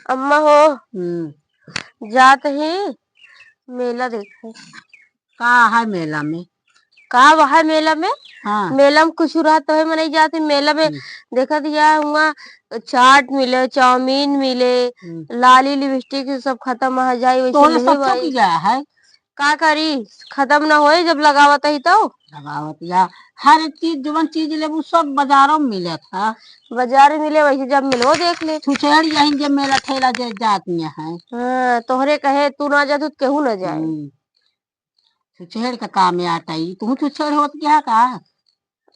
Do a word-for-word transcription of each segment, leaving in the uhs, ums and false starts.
अम्मा हो, हम्म। जात ही मेला देखे। का है मेला में? का वह मेला में? हाँ। मेला में कुछ रहत तो है, मनई जात ही मेला में। हम्म। देखत या हुआ चाट मिले, चाउमीन मिले, हम्म। लाली लिपस्टिक सब खत्म हो जाई, वैसे तोहरे नहीं सब भाई। चौकी गया है। का करी, खत्म ना होई जब लगावत ही तो। लगावत या, हर एक चीज, जवन चीज लेबू सब बाजारों में मिलत है। बाजार में मिले, वैसे जब मिलो देख ले। छुछेड़ यहीं जे मेला ठेला जे जात में है। हाँ, तोहरे कहे तू ना जा, तू केहू ना जाए। हम्म। छुछेड़ का काम में आटा ही, तू छुछेड़ होत क्या का?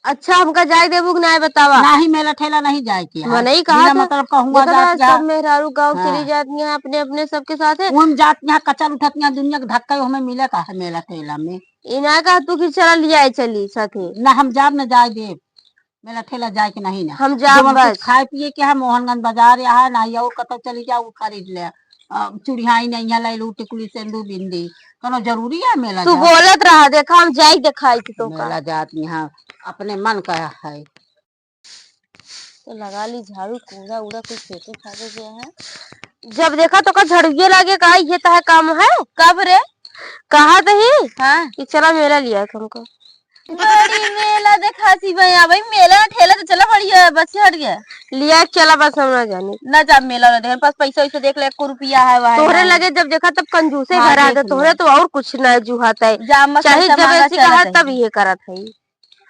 अच्छा, हमका जाए देबू कि नाय बतावा? नाही, मेला ठेला नहीं जाए के है। मनई कहा बिना था, मतलब का हुआ देखा जात था, यहाँ। सब मेहरारू गाँव हाँ। चली जात यहाँ अपने, अपने सबके साथ है। वो हम जात यहाँ कचल उठत यहाँ दुनिया के धक्का हमें मिले का है मेला ठेला में। ई ना कहा तू कि चला लिया चली साथे। ना, हम जाब न जाए देब। मेला ठेला जाए के नहीं ना। हम जाब जवन कुछ बस। खाए पिए के है, मोहनगंज बाजार यहाँ है, ना ये और कतौ चली जाओ, वो खरीद ले। अ, चुड़ियाई नहीं है, लैलू टिकुली, सेंदूर, बिंदी। कौनो जरूरी है मेला तू जाए? बोलत रहा, देखा हम जाई देखाई कि तो का। मेला जात यहाँ अपने मन का है। तो लगा ली झाड़ू, कूड़ा उड़ा कुछ फेंके फाके गया है। जब देखा तो का झाड़ुए लागे, का ये तहे काम है? कब रे? कहा तही हाँ। कि चला मेला लिया हमको। बड़ी मेला देखासी भैया, भाई मेला ना ठेला तो चला बढ़िया है, बस हट गया। लिया चला बस हम ना जाने। ना जा मेला ना देखे, बस पैसा वैसा देख ले, एको रुपया है वहाँ तोहरे ना। लगे जब देखा तब कंजूसे हाँ, भरा देख दे, लिया। तोहरे तो और कुछ ना जुहाता है। जा अम्मा चाहे पैसा जब मांगा ऐसी चला कहा तब तही। ये करत है।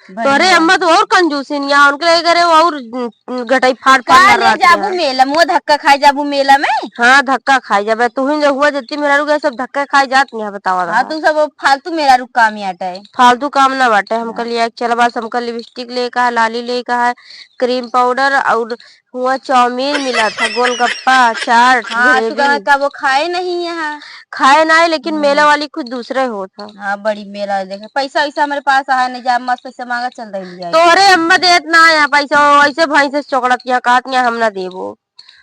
बड़ी तोहरे है। अम्मा तो और कंजूसिन या, उनके लगे करे वो और घटाई फाड़ फाड़ काहे कर नहीं रहत जाबू है। मेला, मुँह धक्का खाए जाबू मेला में? हाँ, धक्का खाए जाबे। तू ही जो हुआ जितनी मेहरारू गए सब धक्का खाए जात नहीं है, बतावा हाँ, रहा। तू सब फालतू मेहरारू काम ही आटा है। फालतू काम ना बाटे, हमका हाँ। लिया के चला बस, हमका लिपस्टिक ले का है, लाली ले का है, क्रीम पाउडर और हुआ चाउमीन मिला था, गोलगप्पा, चाट, हाँ, तू जलेबी। कहा का वो खाए नहीं यहाँ। खाए ना है, लेकिन हम्म। मेला वाली कुछ दूसरे होत है। हाँ, बड़ी मेला देखे, पैसा वैसा हमारे पास आया नहीं, जा मस्त पैसा मांगा चल रही लिया। तोहरे अम्मा देत ना आया पैसा, वैसे भैंसे चोकड़त यहाँ कहत यहाँ हम ना देबो,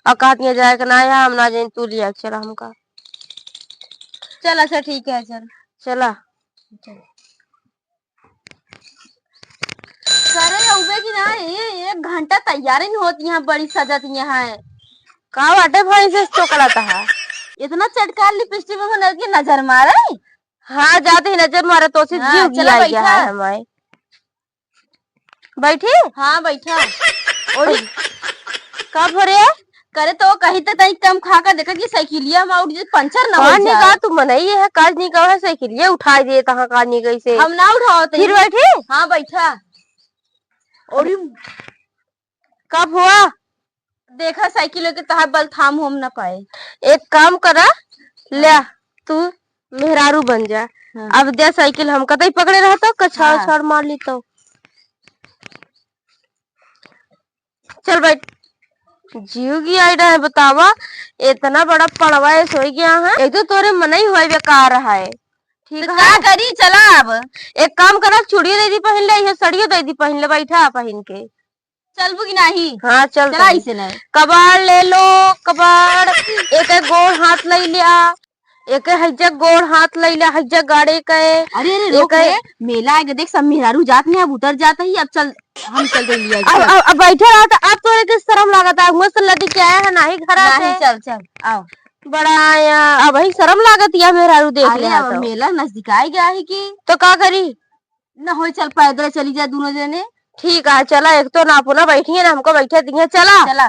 और कहत यहाँ जाए के ना आया, हम ना जाइन, तू लिया के चला हमका। चल, अच्छा, ठीक है, चल। चला। चल। करे अउबे कि ना, ए, एक घंटा तैयार ही होत यहाँ, बड़ी सजत यहाँ है। का बाटे भैंसे चोकड़त है? इतना चटकार लिपस्टिक में होने की नजर मारे। हाँ, जाते ही नजर मारे तो से हाँ, जीव चला घिया गया बैठा। है हमारे। बैठी? हाँ, बैठा। और का भरे? करे तो कहीं तो तई कम खा कर देखा कि साइकिलिया में उठ जे पंचर ना हो काज नहीं जाए। कहा तू मनई है, काज नहीं कहा है, साइकिलिया उठाई दे तहाँ काज नहीं कैसे। हम ना उठाओ तई। फिर बैठी? हाँ, बैठा। और का हुआ? देखा साइकिल के तहार बल थाम होम ना पाए। एक काम करा, ले हाँ। तू मेहरारू बन जा। हाँ। अब दे साइकिल हम कतई पकड़े रहतो, कछाड़ हाँ। छाड़ मार ली तो। चल बैठ। जीव की आइडिया है, बतावा, इतना बड़ा पड़वा है, सोई गया है। एक तो तोरे मनई हुआ बेकार है, ठीक तो है? का करी, चला अब। एक काम करा, चूड़ियो दे दी पहन ले, ये सड़ियो दे दी पहन ले, बैठा पहन के। चलबू कि नाही? हाँ, चल चला तनी। इसे ना। कबाड़ ले लो, कबाड़। एक एक गोड़ हाथ ले लिया, एक हज्जा गोड़ हाथ ले लिया, हज्जा गाड़े के। अरे, अरे, रोक एक रे, मेला आएगा, देख, सब मेहरारू जात में अब उतर जाता ही, अब चल, हम चल दे लिया, अब, चल। अब, अब बैठे रहा था, अब तो एक शर्म लागत है, मुँह से लदी के आया है, नाही घर नाही, आते। चल, चल, आओ। बड़ा आया, अब ही शर्म लागत या मेहरारू देख अरे, ले अब तो। मेला नजदीक आए गया है कि? तो का करी? ना होई, चल पैदल चली जाए दोनों जने। ठीक है, चला, एक तो ना अपना बैठी है, ना हमको बैठे दिए, चला। चला।